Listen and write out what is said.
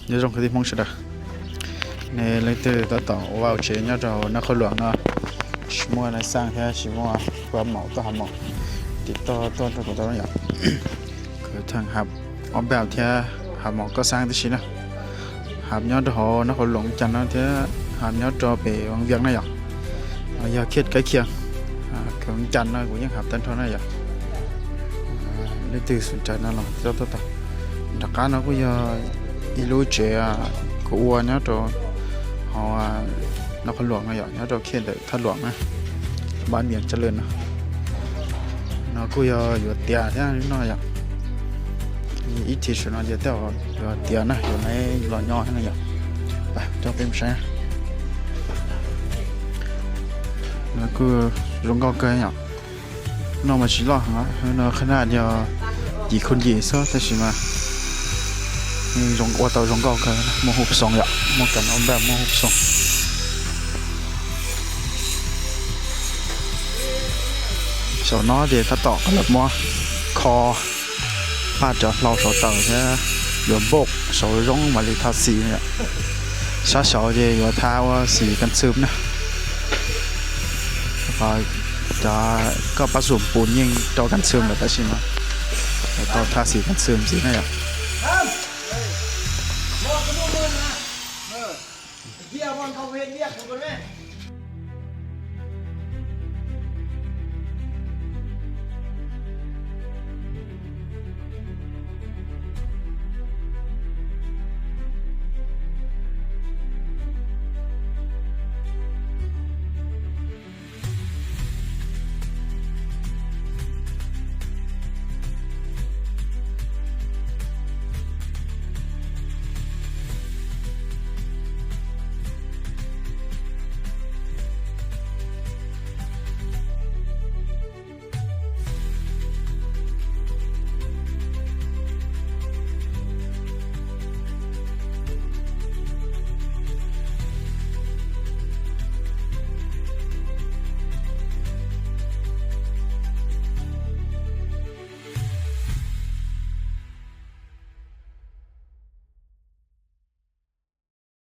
Nyob zoo kwv tij Hmoob sawv daws, nej leej twg tab tom ua vaj ua tsev nyob rau Naj Qhoos Luam no, tsis muaj nais xaj thiab tsis muaj kua maum tuaj hav maum, tiv toj tuaj nrog kuv tau yom. Kuv theem hav ob npaj thiab hav maum koj xab tib si na. Hav nyob rau hauv Naj Qhoos Luam Cas no thiab hav nyob rau pem Vaj Vias na yom. Yog khiaj kaib khiaj, Vaj Cas no kuv yeej hav tag nrho na yom. Leej twg xom rais no los tau tau. Nram qab no kuj yog ib lub tsev kuv ua nyob rau hauv Naj Qhoos Luam no yom, nyob rau khiaj ntawm Thaj Luam na, Npab Mias Tsa Lwm no. No kuj yog yuav tiav thiab no yom. Ib chim saum no ces tej zaum yuav tiav na, yuav los nyob thiab no yom. Coj peb mus saib. No kuj zoo nkauj kawg yom. No mas tsis loj heev, no qhov no yog yim khus yim xwb tab sis mas ua tau zoo nkauj kawg, muaj hu xoo yom, muaj kas no npaj muaj hu xoo. Saum no ces tab tom lawv muab kho paj cov hlau saum taws thiab yuav npauj saud zoo mam li tha xis yom. Sab saud ces yuav tha ua xis kas xwm na. Cov koj pab xum pus yeej rau kas xwm lawm tab sis mas yuav tau tha xis kas xwm ntxiv na yom.